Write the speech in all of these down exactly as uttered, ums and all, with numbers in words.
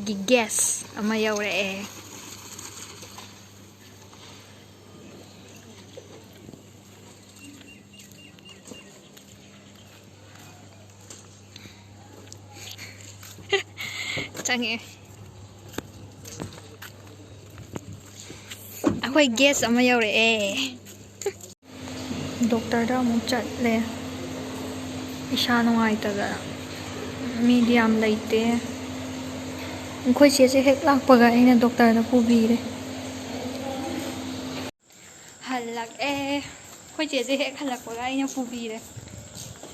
ꯒꯤ ꯒꯦꯁ ꯑꯃ ꯌꯧꯔꯛꯑꯦ꯫ ꯆꯪꯉꯛꯑꯦ꯫ ꯑꯩꯈꯣꯏ ꯒꯦꯁ ꯑꯃ ꯌꯧꯔꯛꯑꯦ꯫ ꯗꯣꯛꯇꯔꯗ ꯑꯃꯨꯛ ꯆꯠꯂꯦ꯫ ꯏꯁꯥ ꯅꯨꯡꯉꯥꯏꯇꯗꯅ꯫ ꯃꯤꯗꯤ ꯌꯥꯝ ꯂꯩꯇꯦ꯫ ꯑꯩꯈꯣꯏ ꯆꯦꯁꯦ ꯍꯦꯛ ꯂꯥꯛꯄꯒ ꯑꯩꯅ ꯗꯣꯛꯇꯔꯗ ꯄꯨꯕꯤꯔꯦ꯫ ꯍꯜꯂꯛꯑꯦ꯫ ꯑꯩꯈꯣꯏ ꯆꯦꯁꯦ ꯍꯦꯛ ꯍꯜꯂꯛꯄꯒ ꯑꯩꯅ ꯄꯨꯕꯤꯔꯦ꯫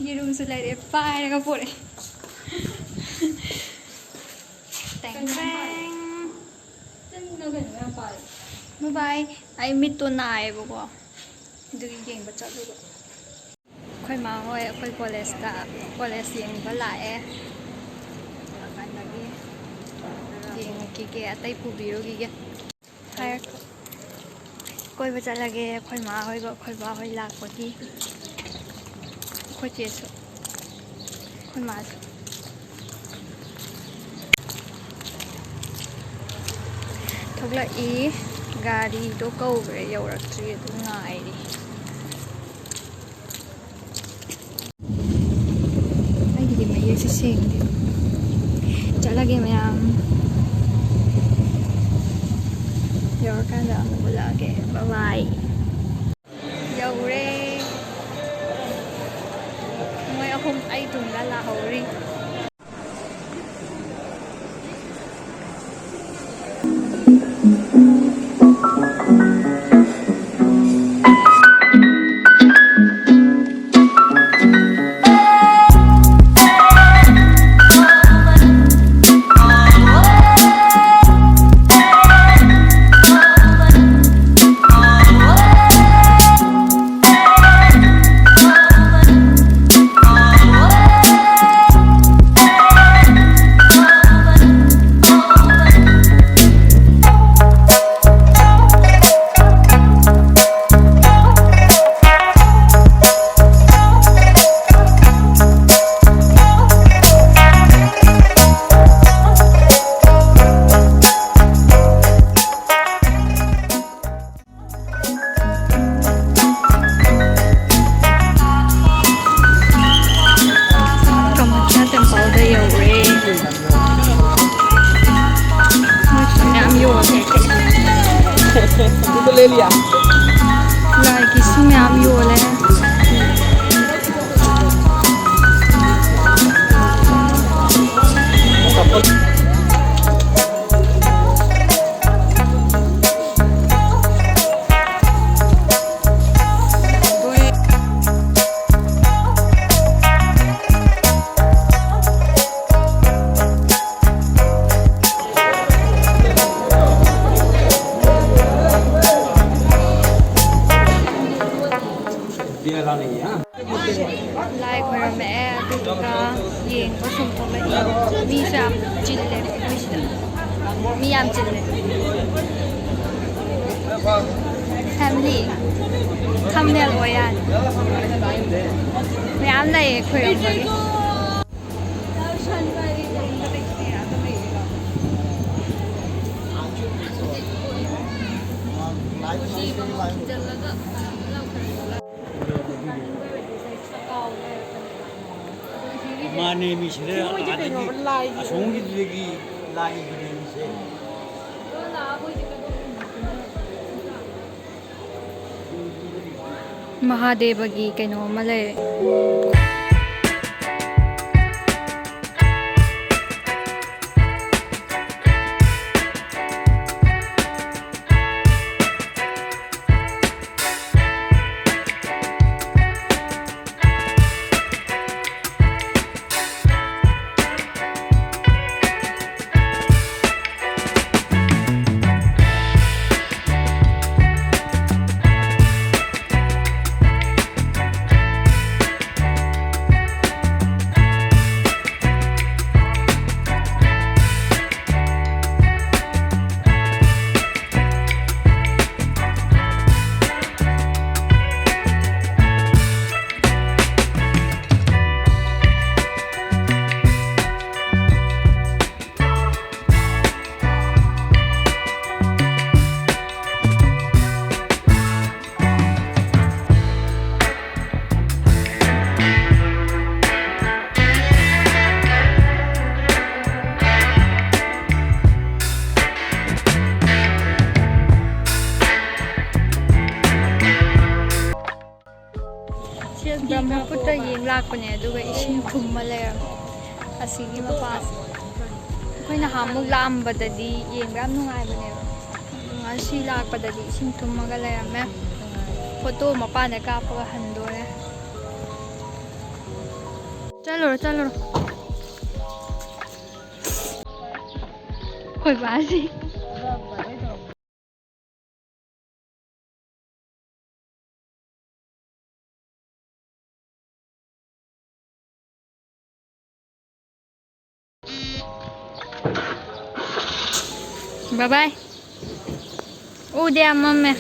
ꯌꯦꯔꯨꯝꯁꯨ ꯂꯩꯔꯛꯑꯦ, ꯄꯥꯏꯔꯒ ꯄꯣꯔꯛꯑꯦ꯫ ꯇꯦꯡ ꯇꯦꯡ꯫ ꯃꯕꯥꯏ, ꯑꯩ ꯃꯤꯠꯇꯣ ꯅꯥꯏꯌꯦꯕꯀꯣ, ꯑꯗꯨꯒꯤ ꯌꯦꯡꯕ ꯆꯠꯂꯨꯕ꯫ ꯑꯩꯈꯣꯏ ꯃꯥ ꯍꯣꯏ ꯑꯩꯈꯣꯏ ꯀꯣꯂꯦꯖꯇ, ꯀꯣꯂꯦꯖ ꯌꯦꯡꯕ ꯂꯥꯛꯑꯦ꯫ ꯑꯗꯒꯤ ꯌꯦꯡꯉꯨꯈꯤꯒꯦ, ꯑꯇꯩ ꯄꯨꯕꯤꯔꯨꯈꯤꯒꯦ꯫ ꯍꯥꯏꯔꯛꯀꯦ꯫ ꯀꯣꯏꯕ ꯆꯠꯂꯒꯦ ꯑꯩꯈꯣꯏ ꯃꯥ ꯍꯣꯏꯒ, ꯑꯩꯈꯣꯏ ꯕꯥ ꯍꯣꯏ ꯂꯥꯛꯄꯒꯤ꯫ ꯑꯩꯈꯣꯏ ꯆꯦꯁꯨ, ꯑꯩꯈꯣꯏ ꯃꯥꯁꯨ꯫ ꯊꯣꯛꯂꯛꯏ꯫ ꯒꯥꯔꯤꯗꯣ ꯀꯧꯈ꯭ꯔꯦ, ꯌꯧꯔꯛꯇ꯭ꯔꯤ, ꯑꯗꯨ ꯉꯥꯏꯔꯤ꯫ ꯑꯩꯒꯤꯗꯤ ꯃꯌꯦꯛꯁꯦ ꯁꯦꯡꯗꯦ꯫ ꯆꯠꯂꯒꯦ ꯃꯌꯥꯝ꯫ ꯌꯧꯔꯀꯥꯟꯗ ꯑꯃꯨꯛ ꯎꯠꯂꯛꯑꯒꯦ꯫ ꯕꯥꯏ ꯕꯥꯏ꯫ ꯌꯧꯔꯦ꯫ ꯃꯣꯏ ꯑꯍꯨꯝ ꯑꯩ ꯇꯨꯡꯗ ꯂꯥꯛꯍꯧꯔꯤ꯫ ꯂꯥꯏꯒꯤꯁꯨ ꯃꯌꯥꯝ ꯌꯣꯜꯂꯦ꯫ ꯂꯥꯏ ꯈꯣꯏꯔꯝꯃꯛꯑꯦ, ꯑꯗꯨꯗꯨꯒ ꯌꯦꯡꯕ ꯁꯨꯝ ꯊꯣꯛꯂꯛꯏ꯫ ꯃꯤꯁꯨ ꯌꯥꯝ ꯆꯤꯜꯂꯦ ꯃꯣꯏꯁꯤꯗ꯫ ꯃꯤ ꯌꯥꯝ ꯆꯤꯜꯂꯦ꯫ Family thumbnail ꯑꯣꯏ ꯌꯥꯅꯤ꯫ ꯃꯌꯥꯝ ꯂꯩꯌꯦ ꯈꯣꯏꯔꯝꯕꯒꯤ꯫ ꯃꯥꯅꯦ, ꯃꯤ ꯁꯤꯗ ꯃꯣꯏꯗꯤ ꯀꯩꯅꯣ, ꯑꯥꯗꯒꯤ ꯂꯥꯏꯒꯤ ꯑꯁꯣꯝꯒꯤꯗꯨꯗꯒꯤ ꯂꯥꯏꯒꯤ ꯃꯤꯁꯦ꯫ ꯃꯍꯥꯗꯦꯕꯒꯤ ꯀꯩꯅꯣ ꯑꯃ ꯂꯩꯔꯦ꯫ ꯕ꯭ꯔꯍ꯭ꯃꯄꯨꯇ꯭ꯔ ꯌꯦꯡ ꯂꯥꯛꯄꯅꯦ, ꯑꯗꯨꯒ ꯏꯁꯤꯡ ꯊꯨꯝꯃ ꯂꯩꯔꯝꯃꯦ ꯑꯁꯤꯒꯤ ꯃꯄꯥꯁꯦ꯫ ꯑꯩꯈꯣꯏ ꯅꯍꯥꯟꯃꯨꯛ ꯂꯥꯛꯑꯝꯕꯗꯗꯤ ꯌꯦꯡꯕ ꯌꯥꯝ ꯅꯨꯡꯉꯥꯏꯕꯅꯦꯕ꯫ ꯉꯁꯤ ꯂꯥꯛꯄꯗꯗꯤ ꯏꯁꯤꯡ ꯊꯨꯝꯃꯒ ꯂꯩꯔꯝꯃꯦ꯫ ꯐꯣꯇꯣ ꯃꯄꯥꯟꯗ ꯀꯥꯞꯄꯒ ꯍꯟꯗꯣꯔꯦ꯫ ꯆꯠꯂꯨꯔꯣ, ꯆꯠꯂꯨꯔꯣ꯫ ꯑꯩꯈꯣꯏ ꯕꯥꯁꯤ꯫ ꯕꯥꯏ ꯕꯥꯏ꯫ ꯎꯗꯦ, ꯌꯥꯝ ꯃꯝꯃꯦ꯫